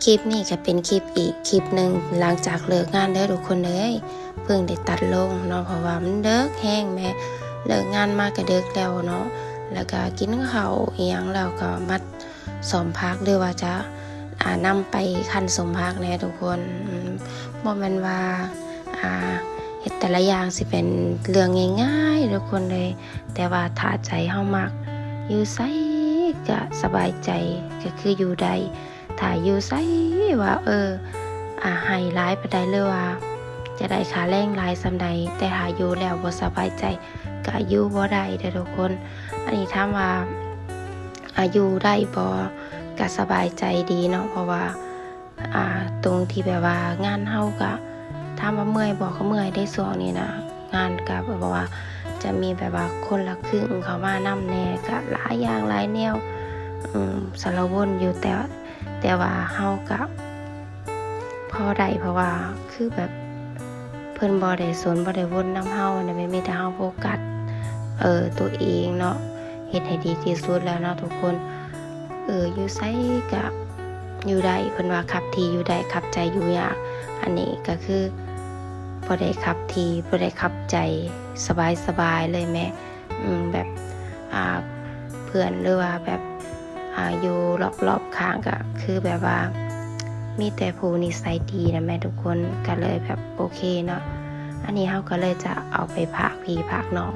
ຄລິບນີ້ກໍເປັນຄລິບອີກຄລິບໜຶ່ງ ຫຼັງຈາກເລີກງານເດີທຸກຄົນເອີຍ. ເພິ່ງໄດ້ຕັດລົງເນາະ ເພາະວ່າມັນເດິກແຮງແໝ່ ເລີກງານມາກໍເດິກແລ້ວເນາະ ແລ້ວກໍກິນເຂົ້າອີ່ຫຍັງແລ້ວກໍມາ ສົ້ມຜັກ ຫຼືວ່າຈະ ອາ ນຳໄປຄັ້ນສົ້ມຜັກແດ່ທຸກຄົນ. ອືມ ບໍ່ແມ່ນວ່າ ອາ ເຮັດແຕ່ລະຢ່າງຊິເປັນເລື່ອງງ່າຍໆທຸກຄົນເລີຍ ແຕ່ວ່າຖ້າໃຈເຮົາມັກ ຢູ່ໃສກະສະບາຍໃຈ ກະຄືຢູ່ໄດ້. ຖ້າຢູ່ໃສວ່າ ເອີ ອາ ໃຫ້ຫຼາຍປານໃດ ຫຼືວ່າຈະໄດ້ຄ່າແຮງຫຼາຍສ່ຳໃດ ແຕ່ຖ້າຢູ່ແລ້ວບໍ່ສະບາຍໃຈ ກະຢູ່ບໍ່ໄດ້ເດີທຸກຄົນ. ອັນນີ້ຖາມວ່າ ອາ ຢູ່ໄດ້ບໍ່ ກະສະບາຍໃຈດີເນາະ ເພາະວ່າ ອາ ຕົງທີ່ແບບວ່າງານເຮົາກະ ຖາມວ່າເມື່ອຍບໍ່ ກະເມື່ອຍເດ້ຊ່ວງນີ້ນະ. ງານກະແບບວ່າຈະມີແບບວ່າຄົນລະຄຶ່ງເຂົ້າມານຳແດ່ ກະຫຼາຍຢ່າງຫຼາຍແນວ ອືມ ສາລະວົນຢູ່ ແຕ່ ແຕ່ວ່າເຮົາກະພໍໄດ້ ເພາະວ່າຄືແບບເພິ່ນບໍ່ໄດ້ສົນບໍ່ໄດ້ວົນນຳເຮົານະ ມີແຕ່ເຮົາໂຟກັດ ເອີ ຕົວເອງເນາະ ເຮັດໃຫ້ດີທີ່ສຸດແລ້ວເນາະທຸກຄົນ. ເອີ ຢູ່ໃສກະຢູ່ໄດ້ ເພິ່ນວ່າຂັບທີ່ຢູ່ໄດ້ ຂັບໃຈຢູ່ຍາກ. ອັນນີ້ກະຄືບໍ່ໄດ້ຂັບທີ່ ບໍ່ໄດ້ຂັບໃຈ ສະບາຍໆເລີຍແໝ່. ອືມ ແບບ ອາ ເພື່ອນ ຫຼືວ່າແບບ ອາ ຢູ່ລອບໆຂ້າງກະຄືແບບວ່າມີແຕ່ຜູ້ນິໄສດີນະແໝ່ທຸກຄົນ ກະເລີຍແບບໂອເຄເນາະ. ອັນນີ້ເຮົາກະເລີຍຈະເອົາໄປຝາກພີ່ຝາກນ້ອງ